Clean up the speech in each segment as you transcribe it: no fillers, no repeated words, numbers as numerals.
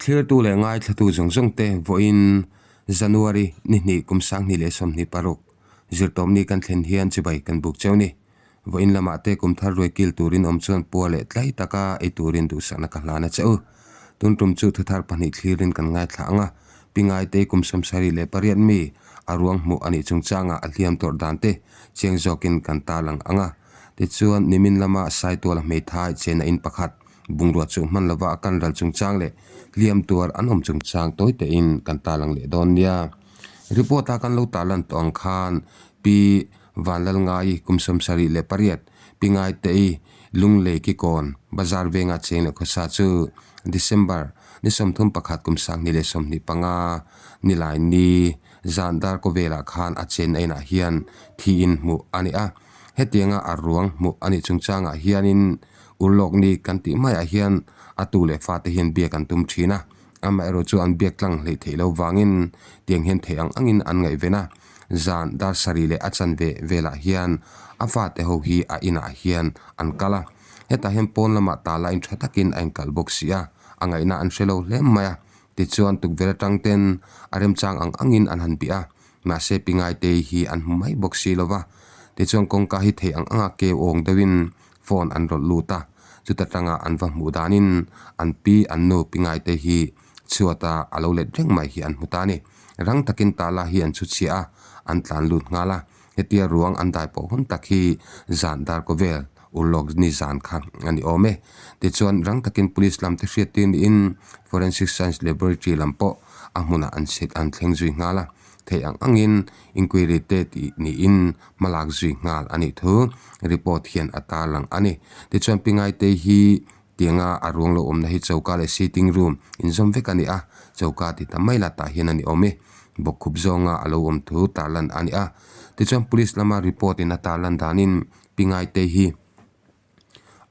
Thlirtu leh ngaithlatu zawng zawng te vawiin January ni hnih kum sanghnih leh 26 zirtawpni kan thlen hian chibai kan buk cheu ni. Vawiin lamah te kum thar ruai kil turin awm chuan pua leh tlai taka ei turin duhsakna ka hlan a che u. Tun tum chu thuthar pahnih thlirin kan ngaithla ang a, Pingaitei kum 78 mi a ruang hmuh a nih chungchangah a hliam tawrh dan te chiang zawkin kan tarlang ang a. Tichuan, nimin lama Saituala hmeithai chena in pakhat Bungrua chu hman lova a kan ral chungchang leh hliam tuar an awm chungchang tawi tein kan tarlang leh dawn nia. Report a kan lo tarlan tawh ang khan Pi Vanlalngai kum 78, Pi Ngaitei Lunglei Kikawn Bazar venga cheng leh khawsa chu December ni 31 kum 2025 nilai ni zan dar kawvelah khan a chen ainah hian thiin hmuh a ni a. Hetianga a ruang hmuh a nih chungchangah hianin Urlawk ni kan tih maiah hian a tu leh fate hian biak an tum thin a, amaherawh chu an biak tlang hleih theih lo vangin tiang hian theih ang angin an ngaihven a. Zan dar sarih leh a chanve velah hian a fate ho hi a inah hian an kal a, hetah hian pawn lamah tala in tha takin a inkalh bawk si a, a ngaihna an hre lo hle mai a. Tichuan tukverh atang ten a remchang ang angin an han bih a, Mahse Pingaitei hi an hmu mai bawk si lo va, tichuan kawngka hi theih ang anga keu awng deuhin phone an rawlh lut a, chuta tanga an va hmuh danin an pi an nu Pingaitei hi chhuata a lo let reng mai hi an hmu ta a ni. Rang takin tala hi an chhu chhiah a, an tlan lut nghal a, hetia ruang an dai pawh hun tak hi zan dar kaw vel urlawk ni zan kha a ni awm e. Tichuan rang takin police lam te hriattir niin Forensic Science Laboratory lam pawh a hmunah an chhit an thleng zui nghal a, theih ang angin inquiry te tih niin hmalak zui nghal a nih thu report hian a tarlang a ni. Tichuan Pingaitei hi tianga a ruang lo awmna hi choka leh sitting room inzawm vek a ni a, choka ti ta mai la tah hian a ni awm e. Bawkkhup zawnga a lo awm thu tarlan a ni a. Tichuan police lama report in a tarlan danin Pingaitei hi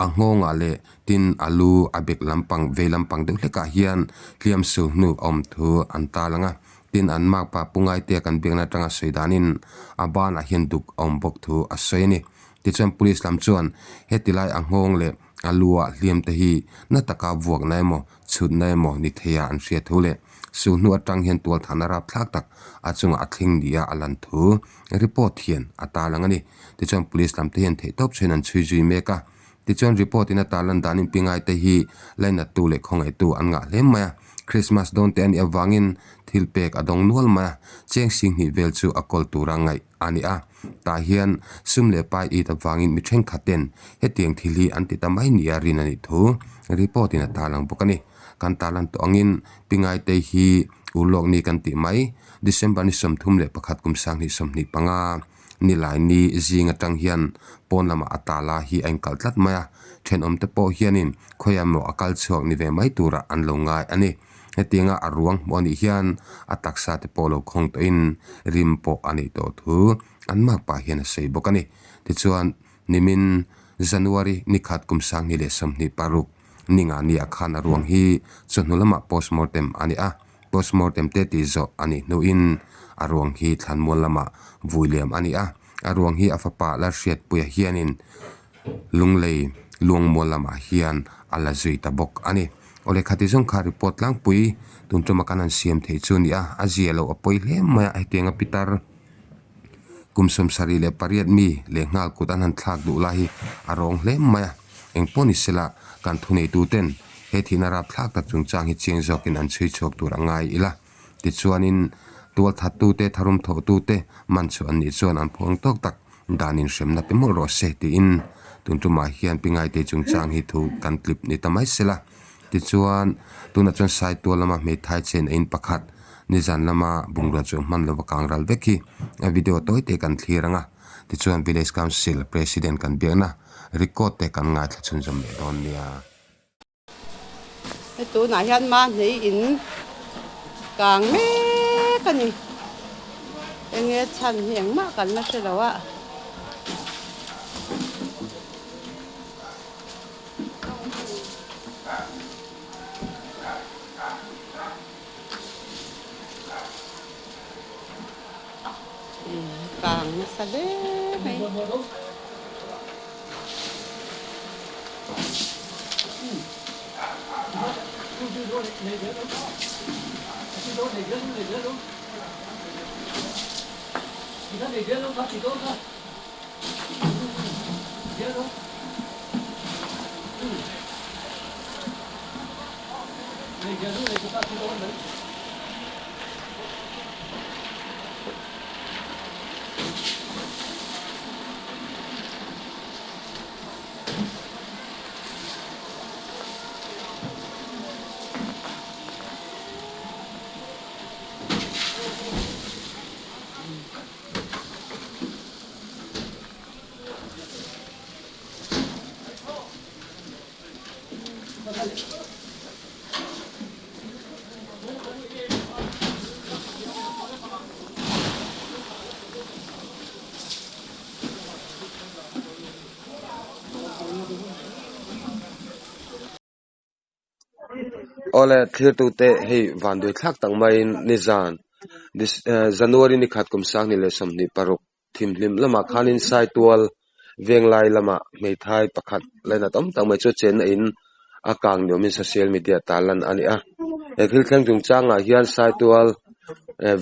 A nghawngah leh tin a lu a bek lampang vei lampang deuh hlekah hian hliam su hnu a awm thu an tal ang a, tin an makpa pu Ngaitea kan biakna atanga sawi danin a banah hian duk a awm bawk thu a sawi a ni. Tichuan police lam chuan heti lai a nghawng leh a lu ah hliam te hi na taka vuakna emaw chhutna emaw ni theia an hriat thu leh su hnu atang hian tualthahna rapthlak tak a chungah a thleng nia a lan thu report hian a tarlang a ni. Tichuan police lam te hian theihtawp chhuin an chhui zui mek a. Tichuan report in a tarlan danin Pingai te hi lainattu leh khawngaihtu an ngah hle mai a. Christmas dawn te a nih avangin thil pek a dawng nual mai a. Cheng singhnih vel chu a kawl tura ngaih a ni a. Tah hian sum leh pai it avangin mi thenkhat ten hetiang thil hi an ti ta mai nia rin a nih thu report in a tarlang bawk a ni. Kan tarlan tawh angin Pingai te hi urlawk ni kan tih mai December ni 31 kum 2025 Nilai ni zing atang hian pawn lamah a tala hi a inkalh tlat mai a, thenawmte pawh hianin khawiah maw a kal chhuak ni ve mai turah an lo ngai a ni. Hetianga a ruang hmuh a nih hian a taksa te pawh lo khawng tawhin rim pawh a neih tawh thu an makpa hian a sawi bawk a ni. Tichuan, nimin January ni khat kum 2026 ninga nia khan a ruang hi chawhnu lamah postmortem a ni a. Postmortem te tih zawh a nih hnuin a ruang hi thlanmual lamah vui liam a ni a, a ruang hi a fapa Lalhriatpuia hianin Lunglei Luangmual lamah hian a la zui ta bawk a ni. Awle khati zawng kha report tlangpui tun tuma kan han siam theih chu a ni a, a zia loh a pawi hle mai a, hetianga pitar kum 78 mi leh nghal kut an han thlak duh lai hi a rawng hle mai a. Engpawh ni sela kan thuneituten he thihna rapthlak tak chungchang hi chiang zawkin an chhui chhuak tur a ngai ila. Tichuanin tualthattute, tharum thawhtute man chhuah an nih chuan an phuang tawk tak danin hremna pe mawlh rawh se tiin tun tumah hian Pingaitei chungchang hi thu kan tlip ni ta mai sela. Tichuan tunah chuan Saitual lama hmeithai chen a in pakhat nizan lama bungrua chu hman lova kang ral vek hi a video tawi te kan thlir ang a. Tichuan Village Council President kan biakna record te kan ngaithla chhunzawm leh dawn nia. He tunah hian mahni in kang mek a ni. Enge chhan hi engmah kan la hre lo a. Kang nasa hle mai. Awle thirtute hei vanduai thlak tak maiin nizan January ni khat kum sang ni leh 26 thimhlim lamah khanin Saitual venglai lamah hmeithai pakhat lainat awm tak mai chu chenna in a kang ni awmin social media tarlan a ni a. He thil thleng chungchangah hian Saitual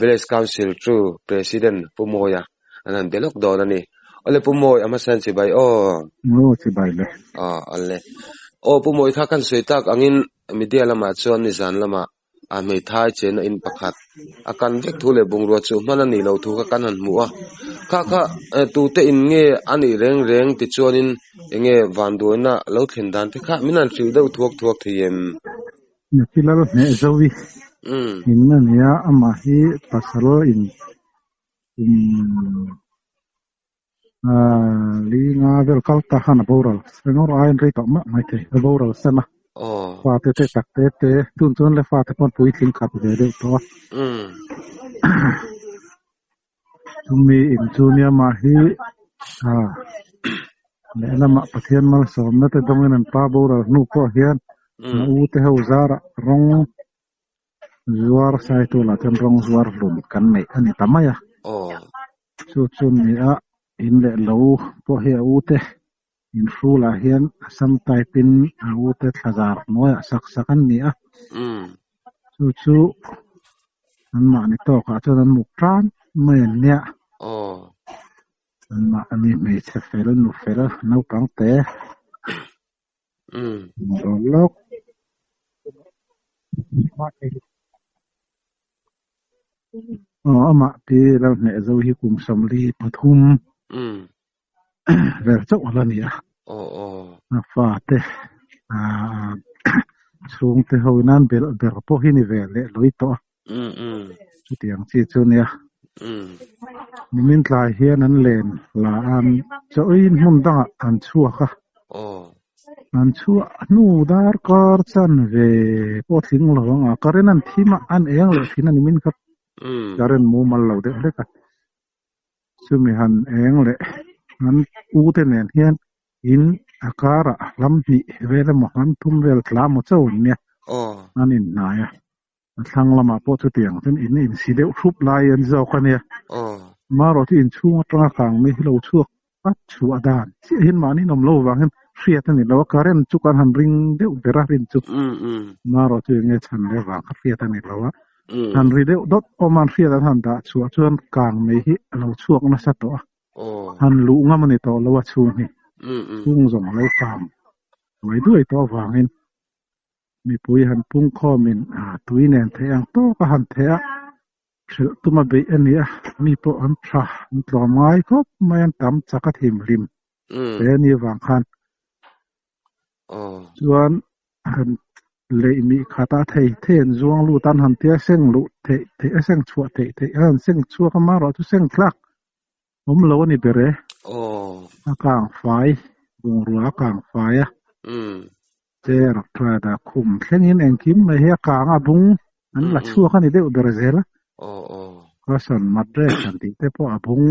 Village Council chu President Pu Mawia an han be lawk dawn a ni. Awle Pu Mawi a hmasa hian chibai aw. Aw chibai le. Aw awle. Aw Pu Mawi kha kan sawi tak angin media lamah chuan nizan lamah a hmeithai chenna in pakhat a kan vek thu leh bungrua chu hman a nih loh thu kha kan han hmu a. Kha kha tute in nge a nih reng reng tichuanin enge vanduaina lo thlen dan te kha min han hrilh deuh thuak thuak thei em? Niki lal hneh zovi in a nia amah hi pasal in Li nga vel kal ta khan a boral engawr aiin rei tawh mah mai thei a boral san a fate te tak te te tun chuan le fate pawn puitling khat ve deuh tawh a chumi in chu nia mah hi lehlamah Pathian malsawmna te dawngin an pa boral hnu pawh hian a u te ho zarah rawng Zuar saitu lah chuan rawng zuar hlun kan neih a ni ta mai a. Chu chu ni a, in leh lo pawh hi a u te in hrulah hian a sam type in a u te thlazar hnuaiah sak sak an ni a. Chu chu anmahni tawkah chuan an muk tan mai an nia. Anmahni hmeichhe fel, nu fel, naupang te. Dawn lawk. Aw amah pi Lalhneh zo hi kum 43 vel chauh a la ni a. A fate chhungte ho in an belh ber pawh hi ni ve leh lawi tawh a. Chutiang chi chu nia. Nimin tlai hian an len la a, chaw eiin hmun dangah an chhuak a. An chhuah hnu darkar chan ve pawh tling lo ang a, current an thim a, an eng leh thin a nimin kha current mumal lo deuh hlek a. Chumi han eng leh an u te nen hian in a karah hlam hnih vel emaw hlam thum vel tla maw chauh an nia an inhnai a. A thlang lamah pawh chutiang chuan in insi deuh hrup lai an zawk a nia. Marawh chu inchhung atanga kang mai hi lo chhuak a chhuah dan chiah hian mahni in awm lo vang hian hriat a ni lo a, current chu kan han ring deuh ber a rin chu. Marawh chu enge chhan leh vang kha hriat a ni lo a. Han ri deuh dawt awm a, an hriat an han dah chhuah chuan kang mai hi a lo chhuak nasa tawh a. Han luh ngam a ni tawh lo a chhung hi. Chhung zawng a lo kang duai duai tawh avangin. Mipui han pungkhawmin tui nen theih ang tawk a han theih a, hrelh tuma beih a ni a, mi pawh an tha, an tlawm ngai khawp mai, an tam chak a thimhlim hle a nih avang khan chuan han leih mih khat a thei thei an zuang lut a, an han tia seng luh theih theih a seng chhuah theih theih a han seng chhuak a, amaherawhchu seng tlak Awm lo a ni ber e. A kang fai, bungrua a kang fai a. Chair tha dah khum thlengin engkim mai hi a kang a bung an la chhuak a ni deuh ber zel a. Cushion mattress han tih te pawh a bung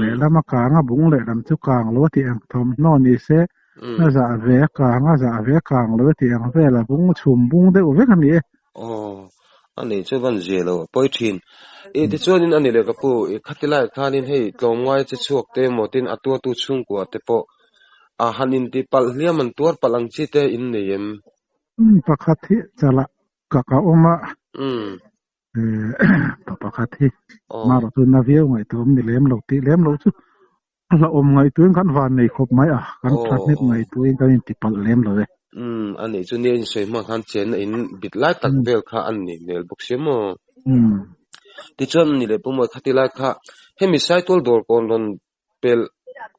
lehlam a kang a bung lehlam chu kang lo a tih ang thawmhnaw ni se a zah ve a kang a zah ve a kang lo a tih ang vel a bung chhum bung deuh vek a ni e. A nei chu van zia lo a pawi thin. I tichuanin a ni leh ka pu, i khati lai khanin hei tlawmngai che chhuak te emaw tin a tuartu chhungkua te pawh a han inti palh hliam an tuar palh ang chi te in nei em? Umm pakhat hi chalah kak a awm a. Pa pakhat hi marawh chu na viau ngaihtuah awm ni lem lo tih lem lo chu a hlauhawm ngaihtuahin kan van nei khawp mai a, kan thahnem ngaihtuahin kan intipalh lem lo e. Umm a nih chu nia insawi hma khan chenna in bit lai tak vel kha a ni hmel bawk sia maw? Tichuan a ni leh pawh maw khati lai kha hemi Saitual dawr kawn rawn Pelh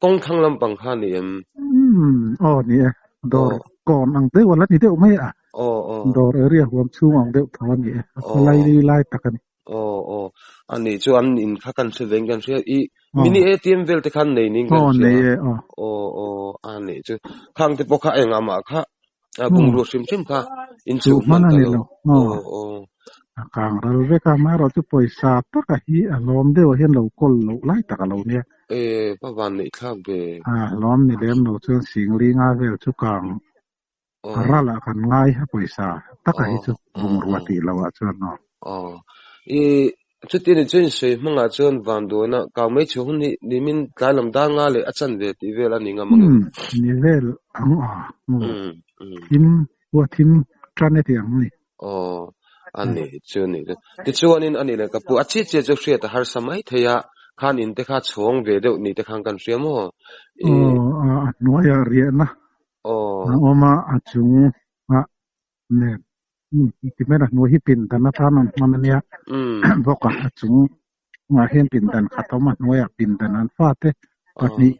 kawng thlang lampang kha a ni em? Umm, aw ni e. Dawr kawn ang deuh a la ni deuh mai a. Aw, aw. Dawr area huam chhung ang deuh tho a ni e. A khawlai li lai tak a ni. Aw, aw. A nih chu an in kha kan hre ve in kan hria. I mini ATM vel te khan nei niin kan hria. Aw, nei e, aw. Aw, aw. A nih chu. Khang te pawh kha engah mah kha bungrua hrim hrim kha in chhuh hman ta lo. Aw, aw. A kang ral vek a, amaherawh chu pawisa taka hi a hlawm deuh ah hian lo kawl loh lai tak a lo nia. E, va van neih thlak ve. A hlawm ni lem lo chuan Singlinga vel chu kang ral ah kan ngai a pawisa taka hi chu bungrua tih loh ah chuan aw. Aw, i chuti ni chuan insawi hmangah chuan vanduaina kau mai chhuah hun hi nimin tlai lam dar nga leh a chan ve tih vel a ni ngam ang em? Umm, ni vel ang a, thim, hua thim tan e tih ang a ni. Aw, a ni chu ni chu. Tichuanin a nih leh ka pu, a chiah chiah chu hriat a harsa mai thei a, khan in te kha chhawng ve deuh ni te khan kan hria maw? Aw, a hnuaiah riahna a awm a, a chung ah nen ti mai a hnuai hi pindan atan an hman a nia bawk a, a chung ah hian pindan khat a awm a, hnuaiah pindan an fate pahnih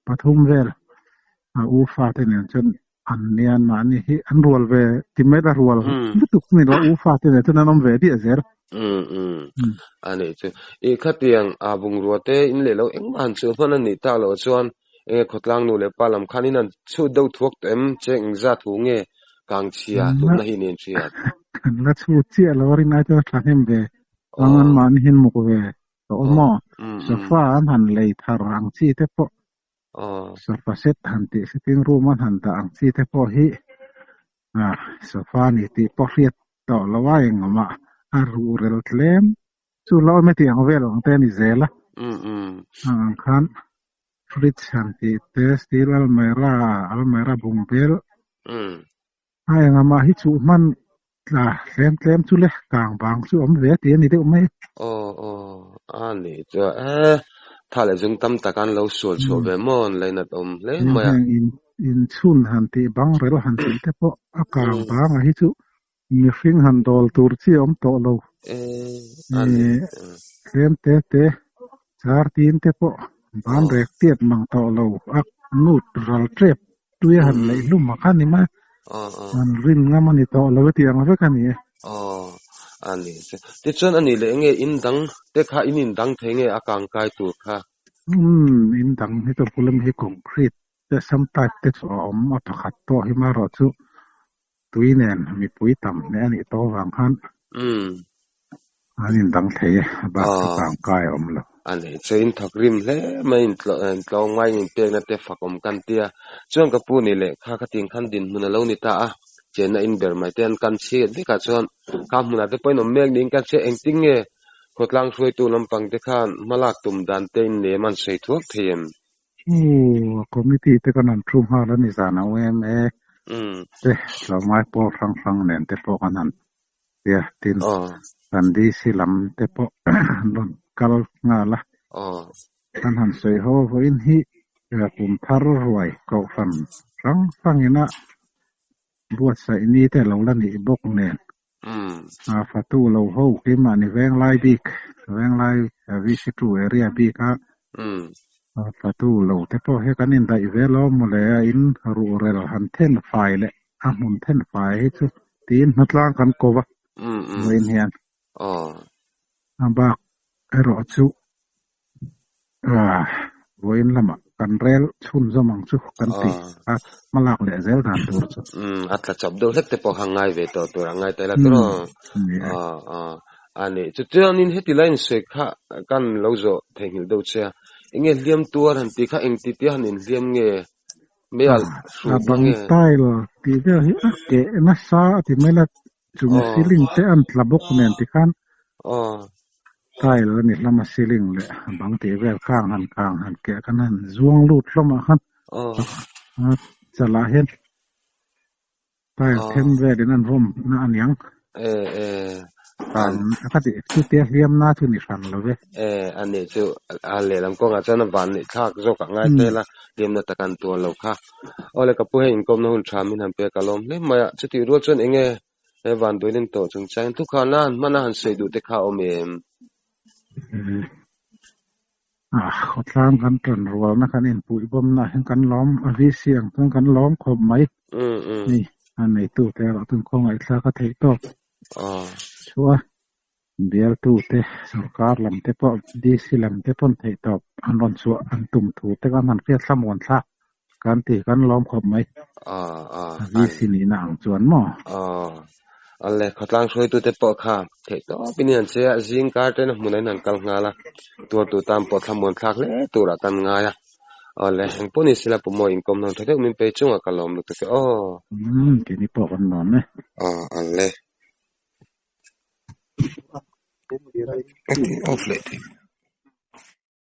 pathum vel a u fate nen chuan an nia an mahni hi an rual ve ti mai a rual lutuk ni lo u fate nen chuan an awm ve diah zel. A nih chu. I khatiang a bungrua te in leh lo engmah han chhuah hman a nih tak loh chuan Enge khawtlang nu leh pa lam khan in an chhut deuh thuak tawh em? Che engzat hu nge kang chhia hlutna hi nen hriat? Kan la chhut chiah lo a rin ai chuan a tha hnem ve. Ang an mahni hian muk ve tawh awm aw. Sofa an han lei thar ang chi te pawh sofa set han tih sitting room an han dah ang chi te pawh hi sofa ni tih pawh hriat tawh lo a engawmah a ruhrel tlem Chu lo awm e tih ang vel ang te a ni zel a. Ang khan fridge han tih te steel almirah almirah bung bel a engah mah hi chuh hman tla tlem tlem chu le kang bang chu awm ve tih a ni deuh mai. Aw aw a ni chu e tha leh zung tam tak an lo sual chhuah ve maw an lainat awm hle mai a. Heng inchhun han tih bang rel han tih te pawh a kang bang a hi chu Mihring han dawl tur chi a awm tawh lo. Tlem te te, char tin te pawh ban rek tiat mang tawh lo. A nut ral tep tui a han leih hlum a kha ni mai. An rin ngam a ni tawh lo e tih ang vek a ni e. Aw, a ni che. Tichuan a nih leh nge in dang te kha in in dang thei nge a kangkai tur kha? Umm, in dang hi chu bul ami hi concrete te sam type te chu a awm a pakhat pawh hi marawh chu Tui nen mipui tam hle a nih tawh vang khan an indang thei e, a bak chu kangkai a awm lo. A nei chu in thawk rim hle mai in tlawng ngai in pekna te fak awm kan tia. Chuan ka pu nih leh kha khatin khan dinhmun a lo ni ta a, chenna in ber mai te an kan chhiat vek ah chuan kha hmunah te pawh in awm mek niin kan hria engtin nge khawtlang hruaitu lampang te khan hmalak tum dan te in nem an sawi thuak thei em? Aw, committee te kan han thu nghal a ni zan ang em e. Te tlawmngai pawl hrang hrang nen te pawh kan han tia tin kan DC lam te pawh an rawn kal nghal a. Kan han sawi ho vawiin hi kum thar ruai kohhran hrang hrangin a buatsaih ni te lo la nih bawk nen. Fatu lo ho keimahni Venglai bik, Venglai VC2 area bik a fatu lo te pawh hi kan indaih ve lo mawle a, in ruhrel han then fai leh a hmun then fai hi chu tiin hnatlang kan ko va vawiin hian. A bak erawh chu Vawiin lamah kan rel chhunzawm ang chu kan ti a, hmalak leh zel dan tur chu. A tla chawp deuh hlek te pawh kha ngai ve tawh tur a ngai ta ila tur aw. A ni. Chutiangin heti lai insawi kha kan lo zawh theihnghilh deuh che a, enge hliam tuar han tih kha engti tia han inhliam nge mei a hruh A bang tile tih vel hi a keh nasa a ti mai la, Chung ceiling te an tla bawk nen tikhan tile a ni hlawm a ceiling leh bang tih vel khang han kang han keh khan han zuang lut hlawm ah khan chalah hian Tyre them velin an vawm na a niang. Kang ka tih chutia hliam na chu ni hran lo ve. E a nih chu a lehlam kawngah chuan a van neih thlak zawk ah ngai tel a, hliamna tak an tuar lo kha. Awle ka pu hei inkawmna hun tha min han pek a lawm hle mai a, chutih rual chuan enge he vanduain in tawh chung chuan thukhana han hman a han sawi duh te kha a awm em? Khawtlang kan tan rualna kan inpuihbawmna ah hian kan lawm a VC ang chuan kan lawm khawp mai. Hei a neitute erawh chuan khawngaihthlak a theih tawk chu a bialtute sorkar lam te pawh DC lam te pawn theih tawp an rawn chhuah an tum thu te kan han hriat thlamuan thlak kan ti kan lawm khawp mai. A VC nihna ang chuan maw? Awle khawtlang hruaitute pawh kha theih tawp in an che a, zing kar ten a hmunah in an kal nghal a, tuartu tan pawh thlamuan thlak hle turah kan ngai a. Awle engpawh ni sela pawh maw inkawm hnawn tha deuh min pe chungah ka lawm lutuk e aw. Umm keini pawh kan lawm e. Aw awle. Off leh thei.